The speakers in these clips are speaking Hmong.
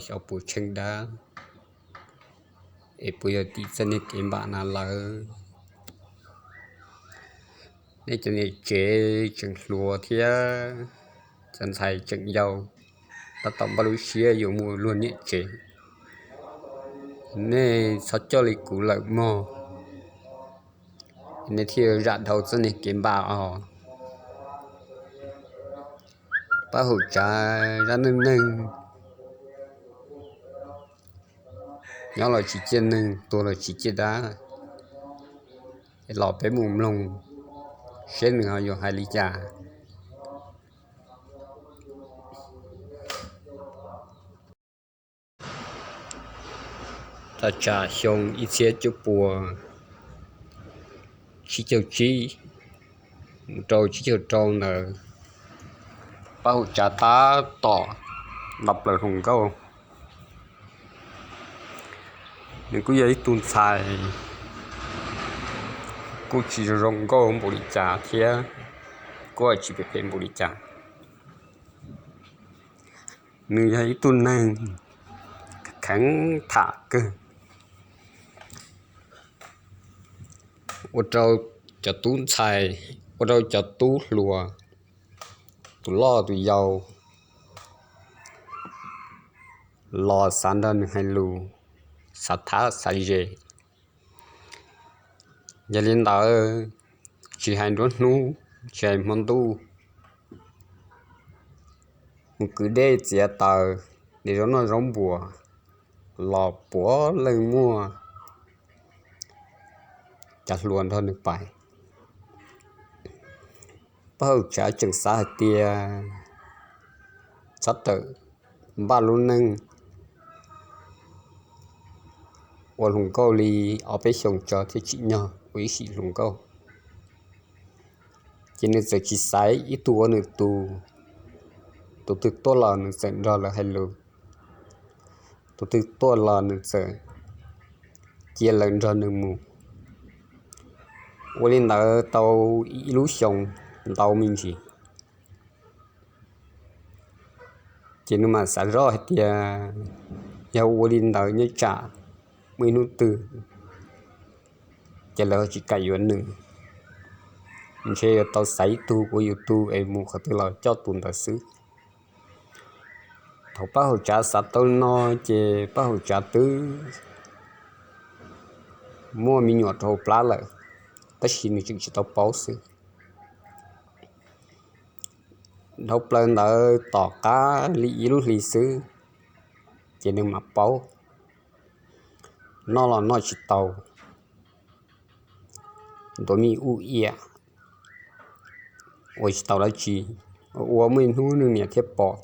xyov puas tsheej dab, es puas yog tim txoj niag kev npam na lawm. Nej cov niam tsev tseem hluas thiab cov ntxhais tseem yau, tab tom npaj lub siab yuav mus luag niam tsev, nej txhob coj li kuv lawm mog, nej thiaj zam dhau txoj niag kev npam os. Pab hauv tsav zaj neej neeg, nyob los tsis ciaj neeg, tuag los tsis ciaj dab. Es los peb mus mloog seb nws ho yuav hais li cas. Thaj tsam xyoo ib txhiab cuaj puas tsib caug tsib mus rau tsib caug rau ntawd, pab hauv tsav tab tom ntaus plaws hluas nkauj. Nws kuj yog ib tug ntxhais kuj tsis zoo nkauj npaum li cas thiab kuj tsis phem phem npaum li cas. Nws yog ib tug neeg kheev tham kawg, ua rau cov tub ntxhais, ua rau cov tub hluas, tus loj tus yau los xav nrog nws hais lus, xav thab xav ze. Yog li ntawd, tsis hais nruab hnub, tsis hais hmo ntuj, mus kwv dej txiav taws, de zaub noj zaub npuas, los puav leej muaj cov hluas nrog nws pais. Pab hauv tsav tseem xav hais tias txhob tawm npaj lub neej ua hluas nkauj li ob peb xyoos tso thiaj tsim nyog ua ib sim hluas nkauj. Ces nws txawm tsis xaiv ib tug ua nws tus, tus twg tuaj los nws txawm nrog lawv hais lus, tus twg tuaj los nws txawm cia lawv nrog nws mus. Ua li ntawd tau ib lub xyoos ntau me ntsis, ces nws mam xav zoj hais tias yog ua li ntawd nyob tsam muaj ib hnub twg ces lawv tsis kam yuav nws, ntshe yuav tau xaiv ib tug ua yus tus es mus qhov twg los coj tus ntawd xwb. Thaum pab hauv tsav xav tau no, ces pab hauv tsav twb muaj me nyuam rau hauv plab lawm, tab sis nws tseem tsis tau paub xwb. Dhau plaws ntawd tom qab li ib lub hlis xwb, ces nws mam paub. Noj los noj tsis tau, ntuav me ub iam, ua tsis tau dab tsi, ua muaj ib hnub nws niam thiaj pom.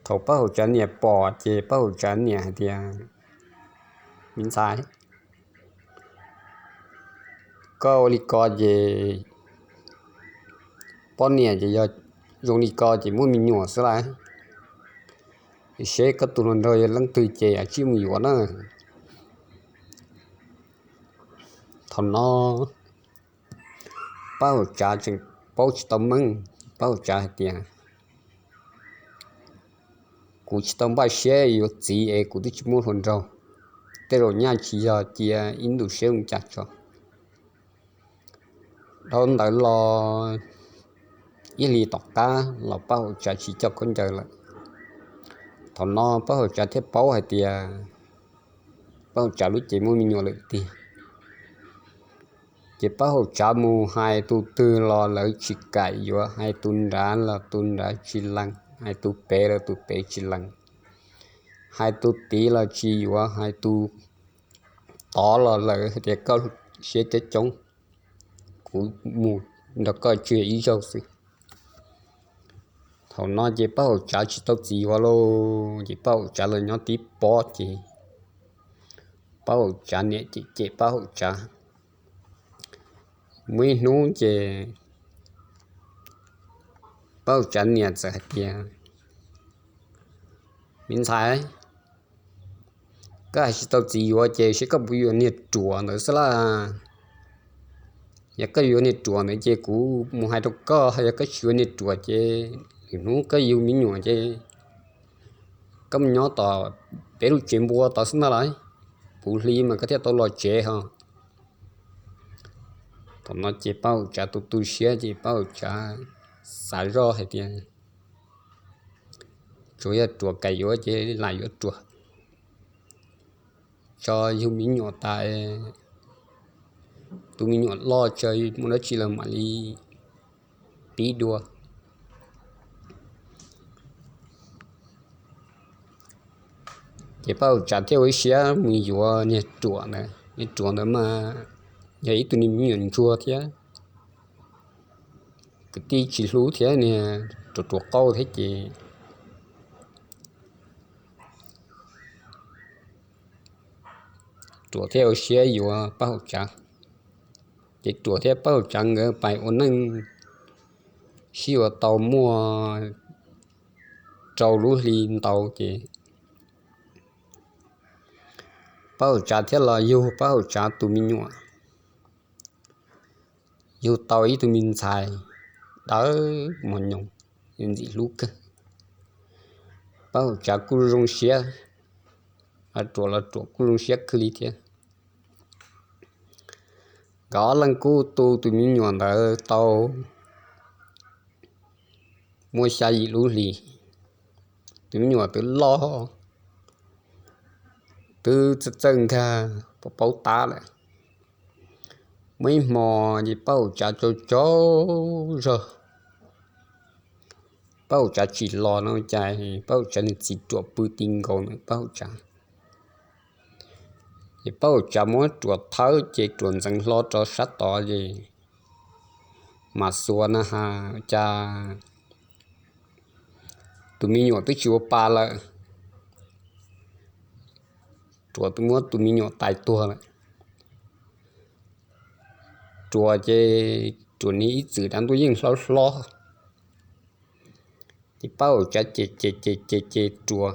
Thaum pab hauv tsav niam pom ces pab hauv tsav niam hais tias, me ntxhais, koj ua li ko ces poj niam ces yog zoo li ko ces muaj me nyuam xwb lauj. Seb koj tus hluas nraug yog leej twg ces tsij mus yuav na. Thaum no pab hauv tsav tseem paub tsis tau meej, pab hauv tsav hais tias, kuv tsis tau npaj siab yuav txiv es kuv twb tsis muaj hluas nraug, tej zaum nyaj tsis yog cia ib ntus siab mus cas tso. Dhau ntawd los ib hlis tom qab los pab hauv tsav tsis coj khaub ncaws lawm. Thaum no pab hauv tsav thiaj paub hais tias pab hauv tsav lub cev muaj me nyuam lawm tiag. Ces pab hauv tsav mus hais tus twg los lawv tsis kam yuav, hais tus nrad los tus nrad tsis lees, hais tus pem los tus pem tsis lees, hais tus tid los tsis yuav, hais tus tod los lawv hais tias koj siab coob coob, kuv mus nrog koj tsuag ib zaug xwb. Thaum no ces pab hauv tsav tsis tau txiv yuav lauj, ces pab hauv tsav los nyob tib pob ces pab hauv tsav niam cem cem pab hauv tsav. Muaj ib hnub ces pab hauv tsav niam txawm hais tias, me ntxhais, koj hais tsis tau txiv yuav ces seb koj puas yuav niag ruam ntawd xwb lauj. Yog koj yuav niag ruam ntawd ces kuv mus hais rau koj, yog koj tsis yuav niag ruam ces Lwm hnub koj yug me nyuam ces koj mus nyob tom peb lub tsev npua tod xwb ntag lauj, puv hli mas koj thiaj tau los tsev ho. Thaum no ces Paj Huam Tsav tu tu siab ces Paj Huam Tsav xav zoj hais tias tsuas yog ruam kam yuav ces lam yuav ruam, tso yug me nyuam tas, tus me nyuam loj tsam muaj dab tsi los mam li pib dua. Ces Paj Huam Tsav thiaj ua ib siab mus yuav niag ruam ntawd. Niag ruam ntawd mas yog ib tug niag me nyuam ntsuag thiab, kwv tij tsis hlub thiab, niag ruam ruam qauj thiab ces ruam thiaj ua siab yuav Paj Huam Tsav. Ces ruam thiab Paj Huam Tsav nkawd pais ua neej sib yuav tau muaj rau lub hli ntau ces Paj Huam Tsav thiaj los yug Paj Huam Tsav tus me nyuam, yug tau ib tug me ntxhais dawb mos nyoos, ntxim hlub kawg. Paj Huam Tsav kuj zoo siab, ruam los ruam kuj zoo siab kawg li thiab. Nkawd ob leeg kuj tu tus me nyuam ntawd tau muaj xya yim lub hlis. Tus me nyuam twb loj, twb txawj txawj nkag, paub tab lawm. Muaj ib hmo ces Paj Huam Tsav tsaug tsaug zog, Paj Huam Tsav tsim los no cas Paj Huam Tsav nws txiv ruam pw ti nkaus ntawm Paj Huam Tsav. Ces Paj Huam Tsav muab ruam thawb ces ruam ntxeev hlo rau sab tod ces mam xuas na has cas tus me nyuam twb tsis ua pa lawm. Ruam twb muab tus me nyuam tais tuag lawm. Ruam ces ruam niag ib txwm dab ntuj yeej hlob hlob. Ces Paj Huam Tsav ces ces ces ces ces ruam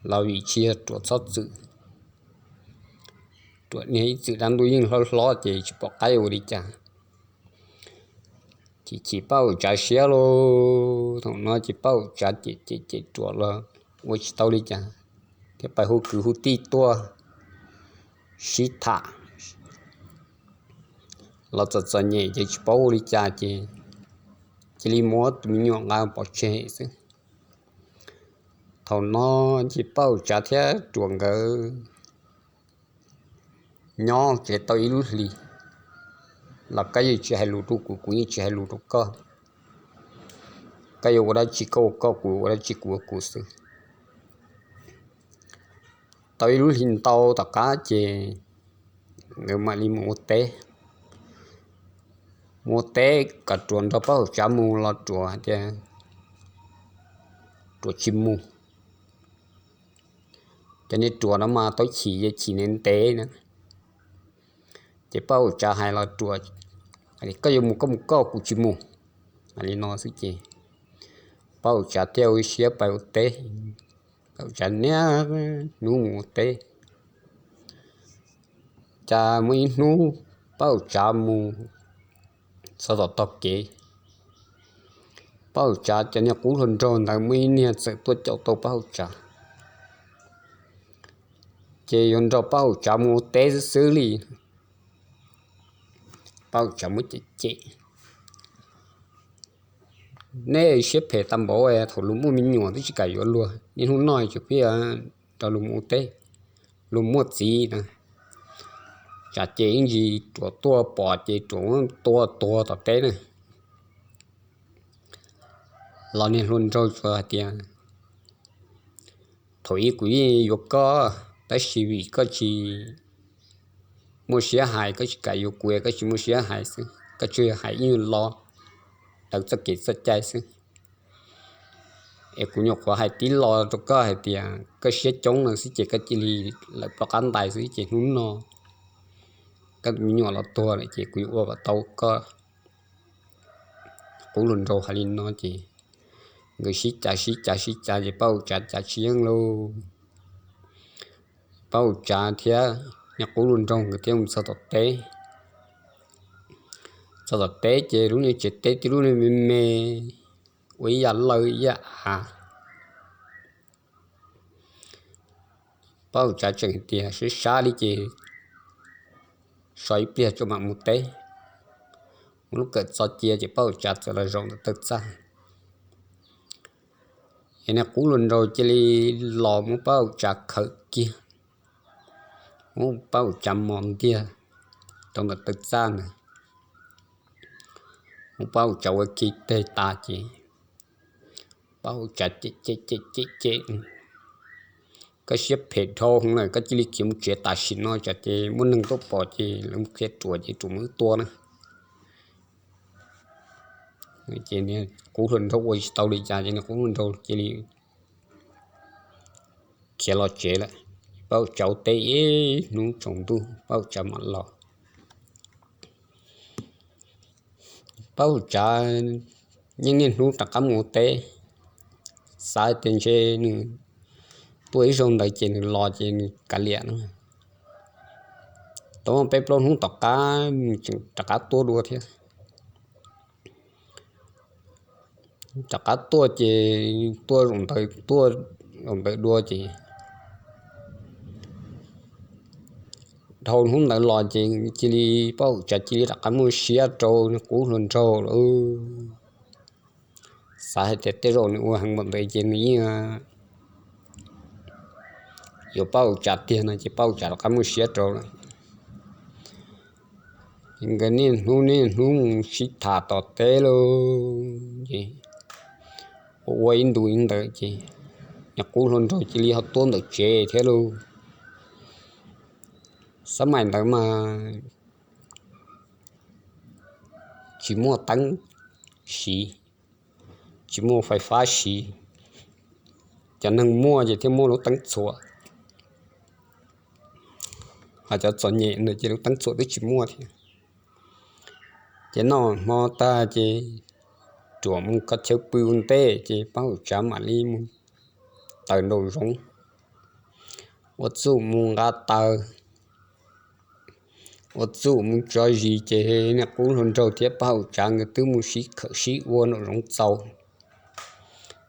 los vim tsis yog ruam txhob txwm, ruam niag ib txwm dab ntuj yeej hlob hlob ces tsis pom qab ua li cas. Ces chim Paj Huam Tsav siab lauj. Thaum no ces Paj Huam Tsav ces ces ces ruam los ua tsis tau li cas, thiaj pais hu kwv hu tij tuaj sib tham los txom txom nyem ces tsis paub ua li cas ces cia li muab tus me nyuam nqa pov tseg xwb. Thaum no ces Paj Huam Tsav thiab ruam nkawd nyob tsev tau ib lub hlis los koj yeej tsis hais lus rau kuv, kuv yeej tsis hais lus rau koj. Koj yuav ua dab tsi koj ua koj, kuv ua dab tsi kuv ua kuv xwb. Tau ib lub hli ntau tom qab ces nkawd mam li mus ua teb. Mus ua teb kom ruam nrog Paj Huam Tsav mus los ruam hais tias ruam tsis mus. Cov niag ruam no mas tau chim ces chim ntev ntev na. Ces Paj Huam Tsav hais los ruam, koj yuav mus koj mus koj, kuv tsis mus. Hais li no xwb ces Paj Huam Tsav thiaj ua siab pais ua teb. Paj Huam Tsav niaj hnub mus ua teb. Cas muaj ib hnub Paj Huam Tsav mus txog tom tog kev, Paj Huam Tsav cov niag qub hluas nraug ntawd muaj ib niag txawm tuaj caum tau Paj Huam Tsav. Ces yuav nrog Paj Huam Tsav mus ua teb xwb xwb li. Paj Huam Tsav muab cem cem, nej siab phem tag npaum, thaum luag muaj me nyuam twb tsis kam yuav luag, niaj hnub no tseem pheej nrog luag mus ua teb, luag muaj txiv na. Tsam ces ib ntsis ruam tuaj pom ces ruam tua tuag tom teb na. Los niag hluas nraug tsuas hais tias, thaum ub kuv yeej yuav koj, tab sis vim koj tsis muaj siab hais, koj tsis kam yuav kuv, koj tsis muaj siab hais xwb, koj tsuas yog hais ib nyuag lo daws txoj kev txoj cai xwb. Es kuv nyuam qhuav hais tib lo rau koj hais tias koj siab coob no xwb ces koj cia li lawm ploj qab ntais xwb ces hnub no koj me nyuam los tuag lawm ces kuv yuav ua kom tau koj. Qub hluas nraug hais li no ces nkawd sib cav sib cav sib cav ces Paj Huam Tsav cav tsis yeej lauj. Paj Huam Tsav thiab niag qub hluas nraug nkawd thiaj mus txog tom teb. Txog tom teb ces lub niag tsev teb tib lub niag me me, ua ib yam lawj ib yam av. Paj Huam Tsav tseem tias sib sab li ces so ib pliag tso mam mus teb. Muab lub kawm txo cia ces Paj Huam Tsav txawm los zaum ntawm taw txaj. Es niag qub hluas nraug cia li los muab Paj Huam Tsav khawm kiag, muab Paj Huam Tsav mos ntiag rau ntawm taw txaj ntawd, muab Paj Huam Tsav ua kiag teg tas ces Paj Huam Tsav cem cem cem cem cem, koj siab phem dhau heev lawm, koj cia li khiav mus tsev tam sim no tsam ces muaj neeg tuaj pom ces lawv mus qhia ruam ces ruam muab wb tua na. Ces qub hluas nraug ua tsis tau li cas ces niag qub hluas nraug cia li khiav los tsev lawm. Paj Huam Tsav ua teb ib hnub tsaus ntuj Paj Huam Tsav mam los. Paj Huam Tsav yeej niaj hnub rov qab mus ua teb, xav tias ntshe nws tuaj ib zaug ntawd ces nws los ces nws kav liam no. Tau peb plaub hnub tom qab nws tseem rov qab tuaj dua thiab. Rov qab tuaj ces tuaj zaum ntawd, tuaj zaum ntawd dua ces dhau hnub ntawd los ces cia li Paj Huam Tsav cia li rov qab muaj siab rau niag qub hluas nraug lawm. Xav hais tias tej zaum nws ua heev npaum ntawd ces nws yeej yuav Paj Huam Tsav tiag no ces Paj Huam Tsav rov qab muaj siab rau lawm. Nkawd niaj hnub niaj hnub mus sib tham tom teb lauj, ces ua ua ib ntu ib ntawd ces niag qub hluas nraug cia li ho tuaj ntawm tsev thiab lauj. Xab maim ntawd mas tsis muaj teeb siv, tsis muaj fais fab siv. Cov neeg muaj ces thiaj muaj lub teeb txhuam, ho cov txom nyem ntawd ces lub teeb txhuam twb tsis muaj thiab. Ces noj hmo tag ces ruam mus kho chaw pw ua ntej ces Paj Huam Tsav mam li mus taws nraum zoov, ua txuj mus nqa taws, ua txuj mus tso zis ces niag qub hluas nraug thiab Paj Huam Tsav nkawd twb mus sib khawm sib ua nraum zoov txaus.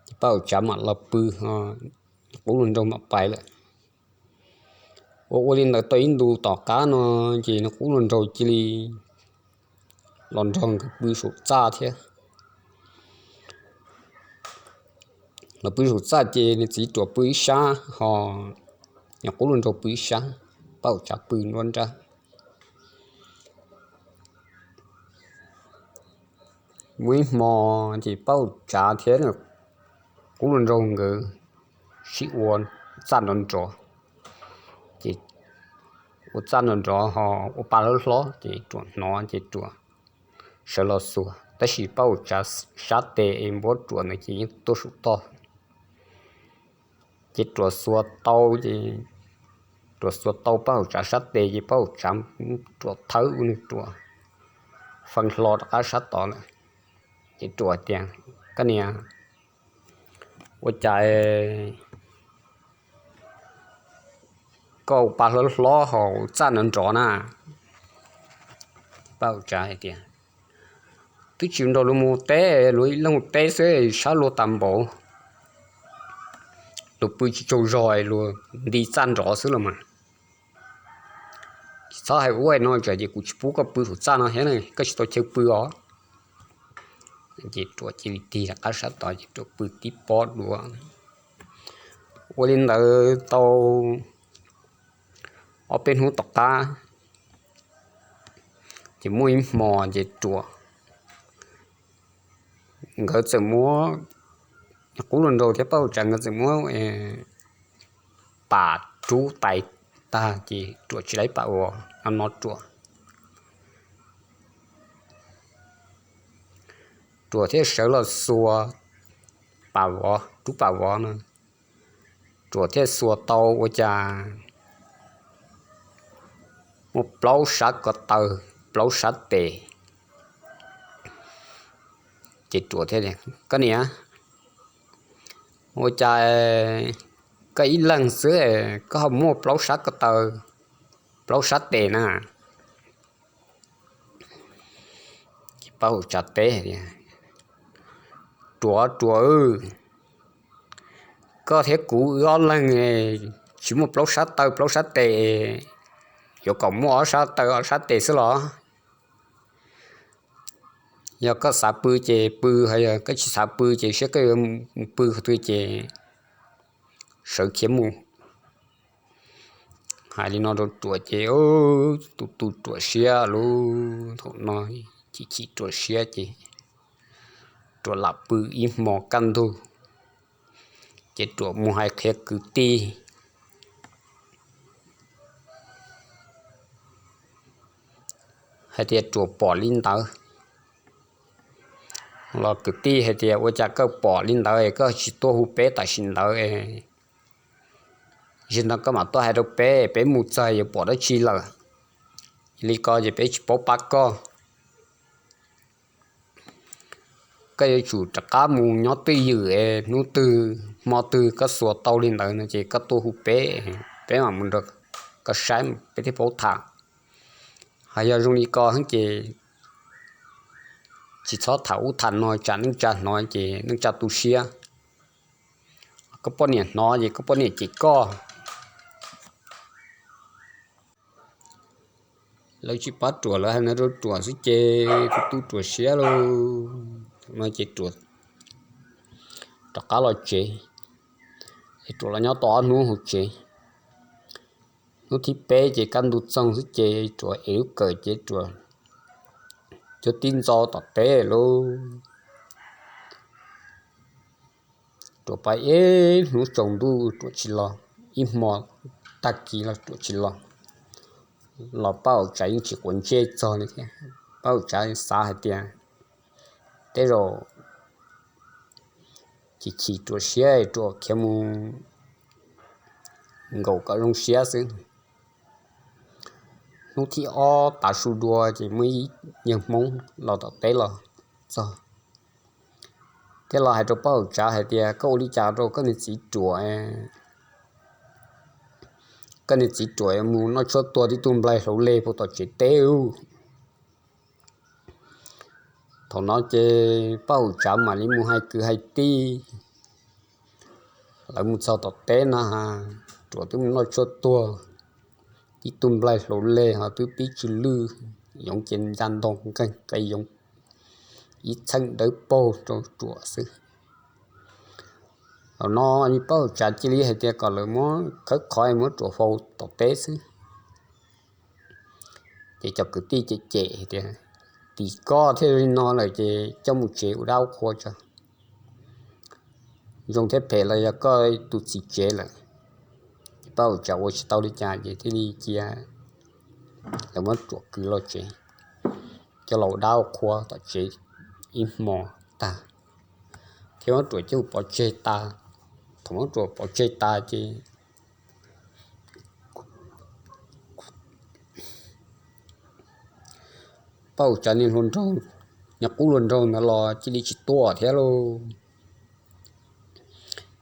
Ces Paj Huam Tsav mam los pw, qub hluas nraug mam pais lawm. Ua ua li ntawd tau ib ntus tom qab no ces niag qub hluas nraug cia li los nrog nkawd pw saum txaj thiab. Los pw saum txaj ces nws txiv ruam pw ib sab ho niag qub hluas nraug pw ib sab, Paj Huam Tsav pw nruab nrab. Muaj ib hmo ces Paj Huam Tsav thiab qub hluas nraug nkawd sib ua txaj nrov nrov, ces ua txaj nrov nrov ho ua pa hlob hlob ces ruam hnov ces ruam sawv los xuas, tab sis Paj Huam Tsav sab tes es npuab ruam ntawd ces yeej tuaj saum toj. Ces ruam xuas tau, ces ruam xuas tau Paj Huam Tsav sab tes ces Paj Huam Tsav ruam thawb ua nws ruam fee hlo rov qab sab tod lawm. Ces ruam tias, koj niam, ua cas koj ua pa hlob hlob ho txaj nrov nrov na? Paj Huam Tsav hais tias, twb tsis nrog luag mus teb, luag ib leeg mus teb xwb sab luag tas npaum, luag pw tsis tsaug zog luag nti txaj nrov xwb los mas. Tsis txhob hais ua no tsam ces kuv tsis pub koj pw saum txaj no thiab, koj tsis tau chaw pw os. Ces ruam cia li tig rov qab sab tod ces ruam pw tib pob dua. Ua li ntawd tau ob peb hnub tom qab, ces muaj ib hmo ces ruam, nkawd txawm muab, qub hluas nraug thiab Paj Huam Tsav nkawd txawm muab pam rub tais tag ces ruam tsis laib pam vov no no ruam. Ruam thiaj sawv los xuas pam vov, rub pam vov no. Ruam thiaj xuas tau ua cas muaj plaub sab ko taw, plaub sab tes. Ces ruam thiaj, koj niam, ua cas koj ib leeg xwb koj ho muaj plaub sab ko taw, plaub sab tes na? Ces Paj Huam Tsav teb tias, Ruam, Ruam, koj thiab kuv wb ob leeg tsis muaj plaub sab taw plaub sab tes, yuav kom muaj ob sab taw ob sab tes xwb los? Yog koj xav pw ces pw, ho yog koj tsis xav pw ces saib koj yuav mus pw qhov twg ces sawv khiav mus. Hais li no rau Ruam ces tus tu Ruam siab lub thaum no, chim chim Ruam siab ces Ruam lam pw ib hmo kaj ntug, ces Ruam mus hais qhia kwv tij hais tias Ruam pom li ntawd. Los kwv tij hais tias ua cas koj pom li ntawd koj tsis tuaj hu peb tam sim ntawd? Zaum no koj mam tuaj hais rau peb, peb mus txog yuav pom dab tsi lawm. Li ko ces peb tsis paub pab koj. Koj yuav tsum rov qab mus nyob twj ywm, hnub twg hmo twg koj xuas tau li ntawd no ces koj tuaj hu peb, peb mam mus nrog koj saib peb thiaj paub tham. Hos yog zoo li ko ces tsis txhob tham ub tham no tsam neej tsa hnov ces neej tsa tu siab. Koj poj niam hnov ces koj poj niam cem koj. Lawv tsis pab Ruam, lawv hais no rau Ruam xwb ces tus tu Ruam siab lauj. No ces Ruam rov qab los tsev, es Ruam los nyob tau ob hnub hauv tsev. Hnub thib peb ces kaj ntug txoog xwb ces Ruam ev lub kawm ces Ruam cuab tib ntxo tom teb lauj. Ruam pab ib hnub tsaus ntuj Ruam tsis los, ib hmo tag kis los Ruam tsis los. Los Paj Hauv Tsav yeej tsis quav ntsej txog li thiab. Paj Hauv Tsav xav hais tias tej zaum chim chim Ruam siab, Ruam khiav mus nkaum kom zoo siab xwb. Hnub thib ob tav su dua ces muaj ib yawg Hmoob los tom teb los txog, thiab los hais rau Paj Hauv Tsav hais tias koj ua li cas rau koj niag txiv Ruam, koj niag txiv Ruam mus noj tshuaj tuag tib tug nplaig hlauv leg puag tom tsev teb ub. Thaum no ces Paj Hauv Tsav mam li mus hais kwv hais tij. Lawv mus txog tom teb na, Ruam twb mus noj tshuaj tuag tib tug nplaig hlauv leg ho twb pib tsw lwj, yoov ces ncaj ntoo nqeeg qe yoov ib txheej dawb paug rau Ruam xwb. Thaum no Paj Hauv Tsav cia li hais tias kom lawv muab khawb qhov muab Ruam faus tom teb xwb. Ces cov kwv tij cem cem hais tias tim koj thiaj li no lawm ces coj mus tsev ua dab ua qhua tso. Zoo thiab phem los yog koj tus txiv tsev lawm. Ces Paj Hauv Tsav ua tsis tau li cas ces thiaj li cia lawv muab Ruam kwv los tsev, coj los ua dab ua qhua tom tsev ib hmo tag, thiab muab Ruam coj pov tseg tas. Thaum muab Ruam pov tseg tas ces Paj Hauv Tsav niag hluas nraug, niag qub hluas nraug ntawd los cia li tsis tuaj thiab lauj.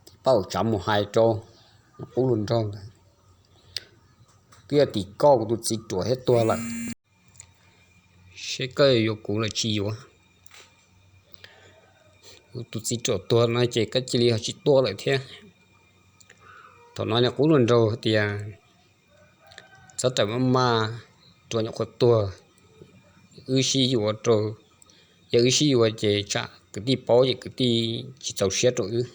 Ces Paj Hauv Tsav mus hais rau niag qub hluas nraug ntawd, twb yog tim koj kuv tus txiv Ruam thiaj tuag lawm, seb koj yuav kuv los tsis yuav. Kuv tus txiv Ruam tuag no ces koj cia li ho tsis tuaj lawm thiab. Thaum no niag qub hluas nraug tias txhob rawm maj maj, Ruam nyuam qhuav tuag, wb sib yuav rau, yog wb sib yuav ces tsam kwv tij paub ces kwv tij tsis txaus siab rau wb.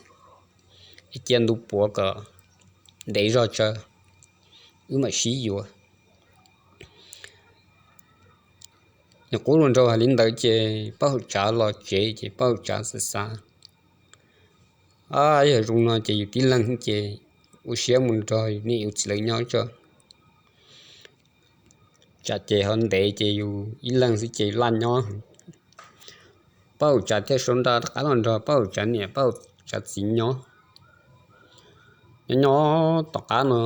Cia ntu puav kom ntev zog tso wb mam sib yuav. Niag qub hluas nraug hais li ntawd ces Paj Hauv Tsav los tsev ces Paj Hauv Tsav xav xav, yog zoo no ces yus tib leeg ces ua siab mus nrog niam yus txiv lawv nyob tso, tsam ces ho ntev ces yus ib leeg xwb ces laj nyob. Paj Hauv Tsav thiaj sau nra rov qab los nrog Paj Hauv Tsav niam Paj Hauv Tsav txiv nyob. Nyob nyob tom qab no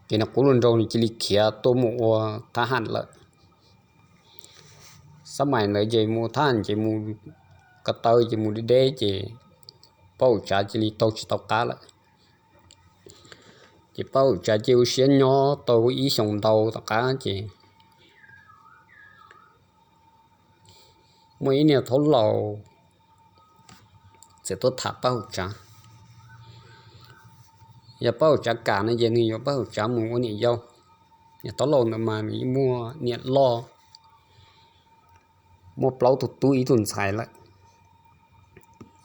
ces niag qub hluas nraug nws cia li khiav tuaj mus ua thab ham lawm. Xab mais ntawd ces mus thab ham ces mus ko taw ces mus deb deb ces Paj Hauv Tsav cia li taug tsis tau qab lawm. Ces Paj Hauv Tsav cia li ua siab nyob tau ib xyoos ntau tom qab ces muaj ib niag thaub laus txawm tuaj tham Paj Hauv Tsav. Yog Paj Hauv Tsav kam no ces nws yuav Paj Hauv Tsav mus ua niam yau. Niam Thab Laus ntawd mas nws yeej muaj niam loj, muaj plaub tug tub ib tug ntxhais lawm.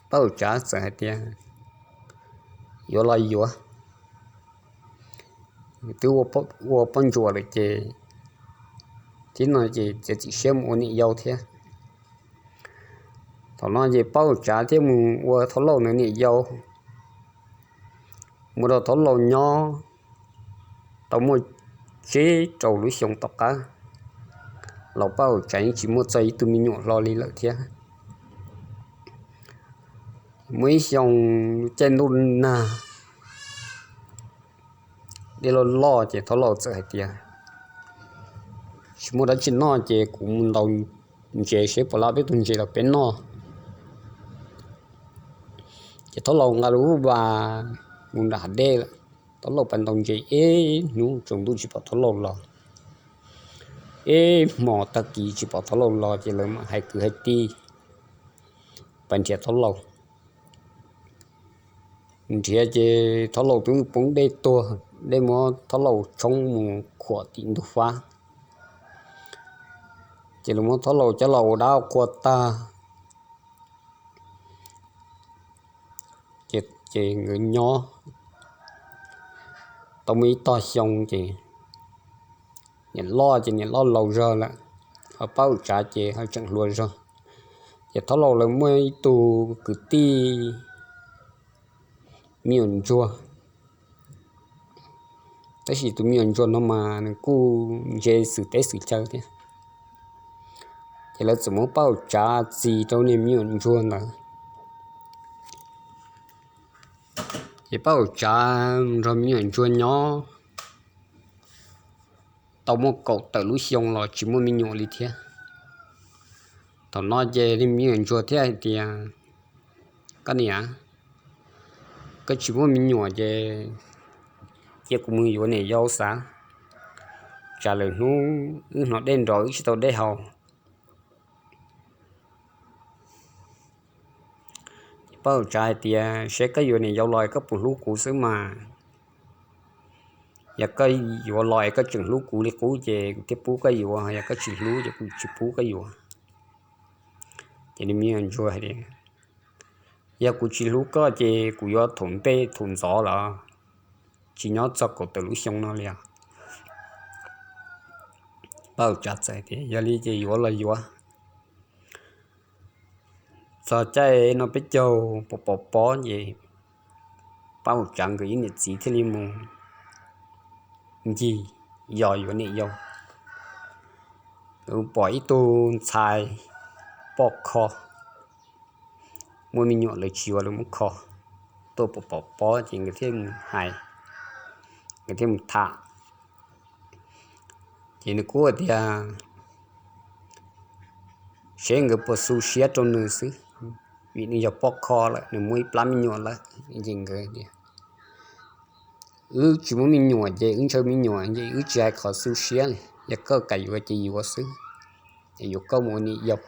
Paj Hauv Tsav txawm hais tias, yuav los yuav, twb ua poj ntsuam lawm ces, thiab no ces txiav txim siab mus ua niam yau thiab. Thaum no ces Paj Hauv Tsav thiaj mus ua Thab Laus ntawd niam yau, mus rau Thab Laus nyob tau muaj tsib rau lub xyoo tom qab los Paj Hauv Tsav yeej tsis muaj txog ib tug me nyuam hlo li lawm thiab. Muaj ib xyoo caij ntuj nag, dej loj loj ces Thab Laus txawm hais tias, tsis muaj dab tsi noj ces kuv mus ntaus ntses seb puas lab peb tug ntses los peb noj. Ces Thab Laus nqa lub vas mus nram hav dej lawm. Thab Laus pais ntaus ntses ib hnub tsaus ntuj tsis pom Thab Laus los, ib hmos tag kis tsis pom Thab Laus los ces lawv mam hais kwv hais tij pais nrhiav Thab Laus. Nrhiav ces Thab Laus twb poob dej tuag, dej muab Thab Laus tshoob mus khuam tim ntug fab. Ces lawv muab Thab Laus coj los ua dab qhua tag, ces nkawd nyob tau muaj ib tog xyoo ces niam loj ces niam loj laus zog lawm, ho Paj Hauv Tsav ces ho tseem hluas zog. Ces Thab Laus lawv muaj ib tug kwv tij me nyuam ntsuag, tab sis tus me nyuam ntsuag no mas nws kuj ntse xwm teb xwm chaw thiab. Ces lawv txawm muab Paj Hauv Tsav txis rau niag me nyuam ntsuag ntawd. Ces Paj Hauv Tsav nrog me nyuam ntsuag nyob tau muaj kaum tawm lub xyoo los tsis muaj me nyuam li thiab. Thaum no ces niag me nyuam ntsuag thiaj hais tias, koj niam, koj tsis muaj me nyuam ces cia kuv mus yuav niam yau xav, tsam lwm hnub wb hnov dej nrov wb tsis tau dej haus. Ces Paj Hauv Tsav hais tias, seb koj yuav niam yau los koj puas hlub kuv xwb mas. Yog koj yuav los es koj tseem hlub kuv li qub ces kuv thiaj pub koj yuav, yog koj tsis hlub ces kuv tsis pub koj yuav. Ces niag me nyuam ntsuag hais tias, yog kuv tsis hlub koj ces kuv yuav thaum ntej thaum ntxov los, tsis nyob txog kaum tawm lub xyoo no li os. Paj Hauv Tsav txawm tias, yog li ces yuav los yuav. Txog caij no peb caug pom pom pob ces Paj Hauv Tsav nkawd ib niam txiv thiaj li mus ncig yos yuav niam yau. Nkawd pom ib tug ntxhais poj kho muaj me nyuam lawv tsis yuav lawv muab kho tuaj pom pom pob ces nkawd thiaj mus hais, nkawd thiaj mus tham. Ces nws kuj tias seb nkawd puas xu siab rau nws xwb, vim nws yog poj kho lawm, nws muaj ib plab me nyuam lawm. Ces nkawd tias, wb tsis muaj me nyuam ces wb ntshaw me nyuam ces wb tsis hais qhov xu siab li, yog koj kam yuav ces yuav xwb, ces yuav koj mus ua niam yau.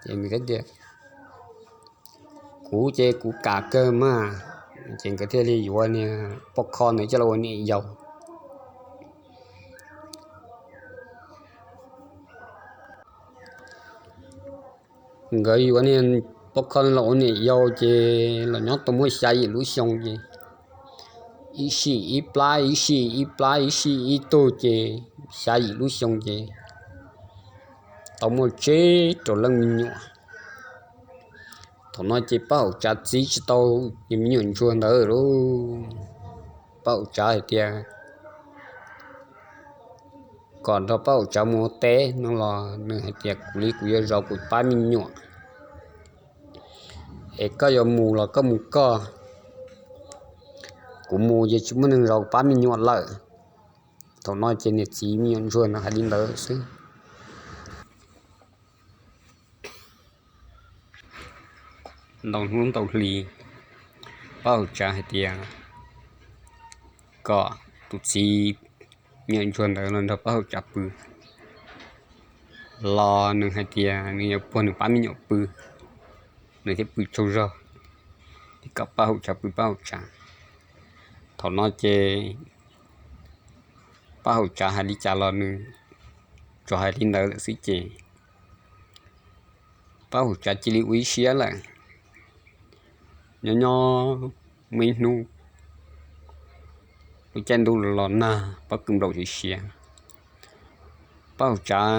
Ces nws tias, kuv ces kuv kam kawg mas. Ces nkawd thiaj li yuav niag poj kho ntawd coj los ua niam yau. Nkawd yuav niag poj kho los ua niam yau ces los nyob tau muaj xya yim lub xyoo ces ib sij ib plab, ib sij ib plab, ib sij ib tug ces xya yim lub xyoo ces tau muaj tsib rau leej me nyuam. Thaum no ces Paj Hauv Tsav txib tsis tau niag me nyuam ntsuag ntawd lauj. Paj Hauv Tsav hais tias kom nrog Paj Hauv Tsav mus ua teb no los nws hais tias kuv li kuv yuav zov kuv pab me nyuam, es koj yuav mus los koj mus koj, kuv mus ces tsis muaj neeg zov kuv pab me nyuam lawm. Thaum no ces niag txiv me nyuam ntsuag no hais li ntawd xwb. Ntau hnub ntau hli, Paj Hauv Tsav hais tias kom tus txiv me nyuam ntsuag ntawd los nrog Paj Hauv Tsav pw, los nws hais tias nws yuav puag nws pab me nyuam pw. nws thiaj pw tsaug zog, thiaj kom Paj Hauv Tsav pw Paj Hauv Tsav. Thaum no ces Paj Hauv Tsav hais li cas los nws tsuas hais li ntawd lawm xwb ces Paj Hauv Tsav cia li ua ib siab lawm. Nyob nyob muaj ib hnub, lub caij ntuj los los nag, pob kws nplaum siav siav, Paj Hauv Tsav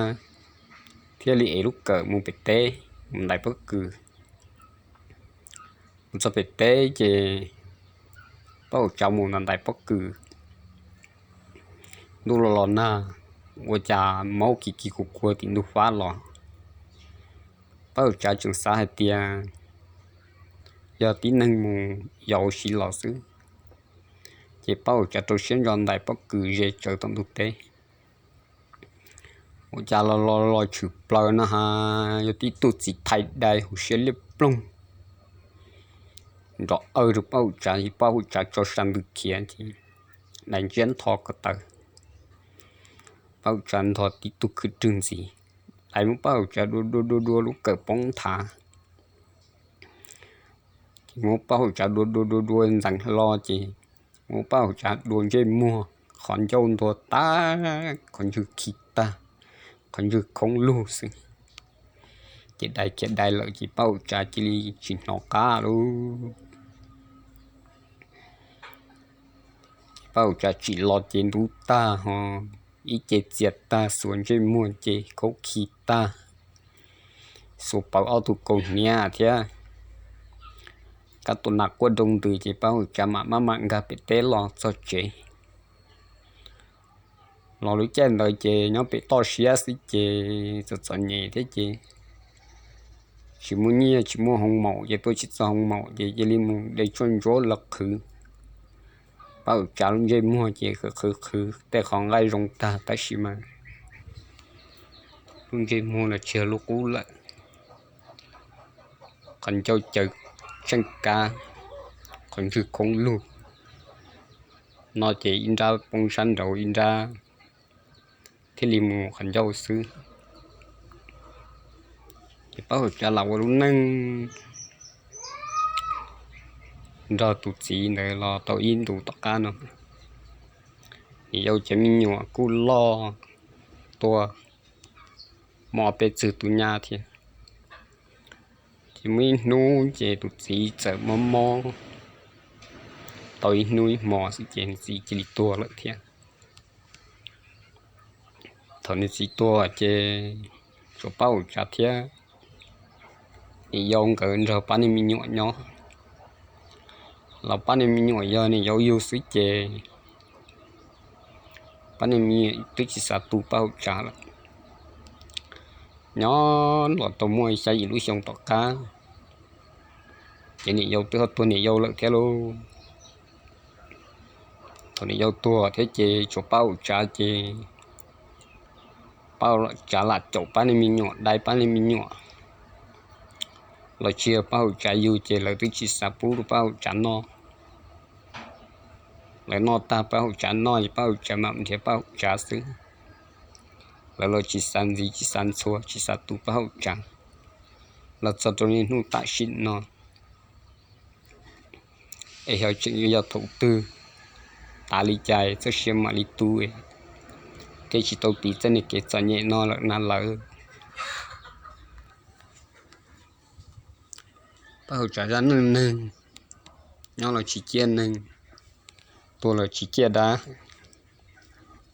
thiaj li ev lub kawm mus pem teb mus ntais pob kws. Mus txog pem teb ces Paj Hauv Tsav mus ntais ntais pob kws, ntuj los los nag, ua cas maub kis kis kuv kuag tim ntug fab los. Paj Hauv Tsav tseem xav hais tias yog tib neeg mus yos ua si los xwb, ces Paj Hauv Tsav rau siab ntso ntais pob kws ze tsawv tom ntug teb. Ua cas los los los tshwm plaws no ha, yog tib tug txiv thaib dai hauv siab liab ploog nrov awg rau Paj Hauv Tsav, Paj Hauv Tsav tso sa ntws khiav ces dai ntsiab ntho ko taw. Paj Hauv Tsav nthos tib tug khwj rwg ntxiv, dai muab Paj Hauv Tsav dua dua dua dua lub kawm poob nthav. Ces muab Paj Hauv Tsav dua dua dua dua ntxeev hlo ces muab Paj Hauv Tsav dua ntsej muag, qhov ncauj ntuag tag, qhov ntswg khi tag, qhov ntswg khoob lug xwb. Ces dai kiag dai lawm ces Paj Hauv Tsav cia li tsis hnov qab lawm. Ces Paj Hauv Tsav tsim los ces ntub tag ho, ib ce txias tag, xuas ntsej muag ces khaub khi tag, xuas pawv ob tug kaus hniav thiab, kab tus nas quaj rau ntws ces Paj Hauv Tsav mam maj mam nkag pem teb los txog tsev. Los lub caij ntawd ces nyob pem toj siab xwb ces txom txom nyem thiab ces tsis muaj nyiaj tsis muaj hoo maum ces tuaj tsis txog hoo maum ces cia li mus de tshuaj ntsuab los qhwv. Paj Hauv Tsav lub ntsej muag ces qhwv qhwv qhwv tej qhov nqaij zoo tag tab sis mas lub ntsej muag los tsis yog lub qub lawm. Qhov ncauj caws tsheej kab, qhov ntswg khoob lug no ces ib nrab poob sab nraud ib nrab thiaj li mus qhov ncauj xwb. Ces Paj Hauv Tsav lam ua lub neej nrog tus txiv ntawd los tau ib ntus tom qab no, niam yau cov me nyuam kuj loj tuaj, mob peb txwg tus nyab thiab. Ces muaj ib hnub ces tus txiv txawm mob mob tau ib hnub ib hmo xwb ces nws txiv cia li tuag lawm thiab. Thaum nws txiv tuag ces tsuas Paj Hauv Tsav thiab niam yau nkawd nrog pab niag me nyuam nyob. Los pab niag me nyuam yog niam yau yug xwb ces pab niag me nyuam twb tsis xav tu Paj Hauv Tsav lawm. Nyob los tau muaj xya yim lub xyoo tom qab ces niam yau twb ho tuag niam yau lawm thiab lauj. Thaum niam yau tuag thiab ces tsuas Paj Hauv Tsav ces Paj Hauv Tsav lam caum pab niag me nyuam, dai pab niag me nyuam los tsis yog Paj Hauv Tsav yug ces lawv twb tsis xav pub rau Paj Hauv Tsav noj. Lawv noj tag Paj Hauv Tsav noj ces Paj Hauv Tsav mam nrhiav Paj Hauv Tsav xwb. Lawv los tsis xav ntxiv tsis xav ntxhua tsis xav tu Paj Hauv Tsav los txog rau niaj hnub tam sim no. Es xyov tseem yuav yog thaum twg tas li cas txoj sia mam li tu thiab tsis tau piv txoj niag kev txom nyem no lawm na lawv. Paj Hauv Tsav zaj neej neeg, nyob los tsis ciaj neeg, tuag los tsis ciaj dab.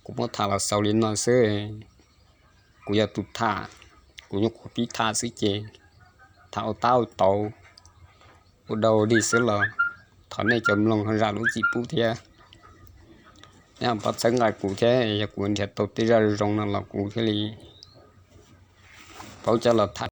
Kuv muab tham los xaus li no xwb, kuv yog tus tham, kuv nyuam qhuav pib tham xwb ces tham ua tab ua tau, ua dau dig xwb los thov nej cov mloog ho zam lub txim pub thiab. Nej ho pab txhawb nqa kuv thiab, yog kuv nrhiav tau tej zaj zoo no los kuv thiaj li paub coj los tham.